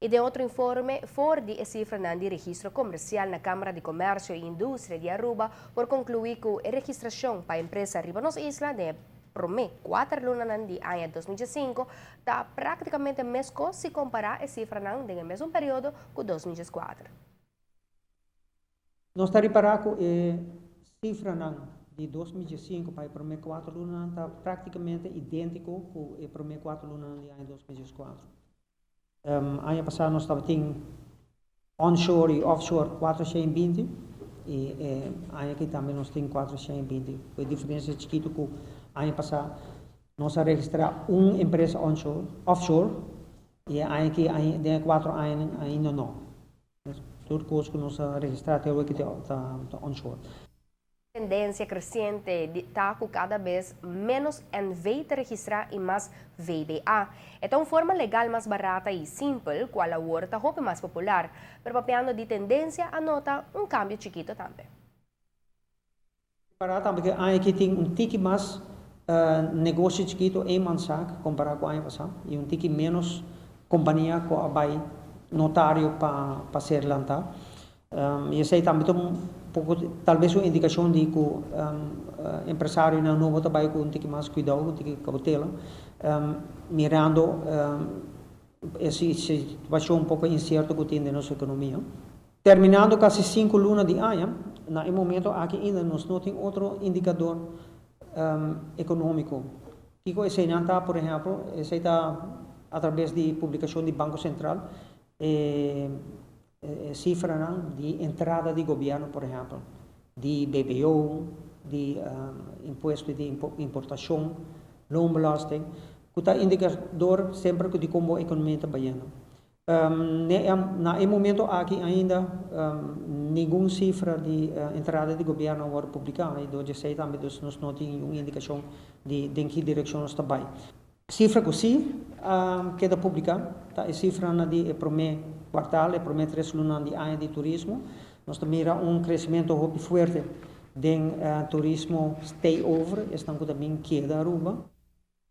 Y den otro informe, for di e cifra di registro comercial na Camara di Comercio y Industria di Aruba, por conclui cu e registracion pa empresa riba nos isla den prome 4 luna di aña 2005 ta practicamente mescos si compara e cifra den mesun periodo cu 2004. Nos ta ripara cu e cifra di 2005 pa e prome 4 luna ta practicamente identico cu e prome 4 luna di aña 2004. Aña pasa nos tabatin onshore y offshore 420 y aña aki tambe nos tin 420. E diferencia chikito cu aña pasa nos a registra un empresa onshore, offshore y aña aki den 4 aña ainda no. Tur cos cu nos a registra te aki ta onshore. Tendencia creciente ta cu cada bes menos NV ta registra y mas VBA. Ta un forma legal mas barata y simpel, cual awor ta hopi mas popular, pero papiando di tendencia, a nota un cambio chikito tambe. Barata tambe aki tin un tiki mas negoshi chikito eenmanszaak compara cu aña pasa y un tiki menos compania cu a bay notario pa ser lanta. Y esey tambe un poco talbes un indicacion di cu empresario nobo tambe cu un tiki mas cuidado, un tiki cautela, mirando e situacion un poco incierto cu tin den nos economia. Terminando casi 5 luna di aña, na e momento aki ainda nos no tin otro indicador economico. Kico esey ta, por ehempel, esey ta atraves di publicacion di Banco Central, cifra di entrada di gobierno, por ehempel, di BBO, di impuesto di importacion, loonbelasting, cu ta indicador semper di con e economia ta bayendo. Na e momento aki ainda ningun cifra di entrada di gobierno a wordo publica y door esey tambe nos no tin un indicacion di ki direccion nos ta bay. Cifra cu si keda publica ta e cifra di prome kwartaal, e prome 3 luna di aña di turismo. Nos ta mira un crecemento hopi fuerte di turismo stay over, esnan cu tambe keda Aruba.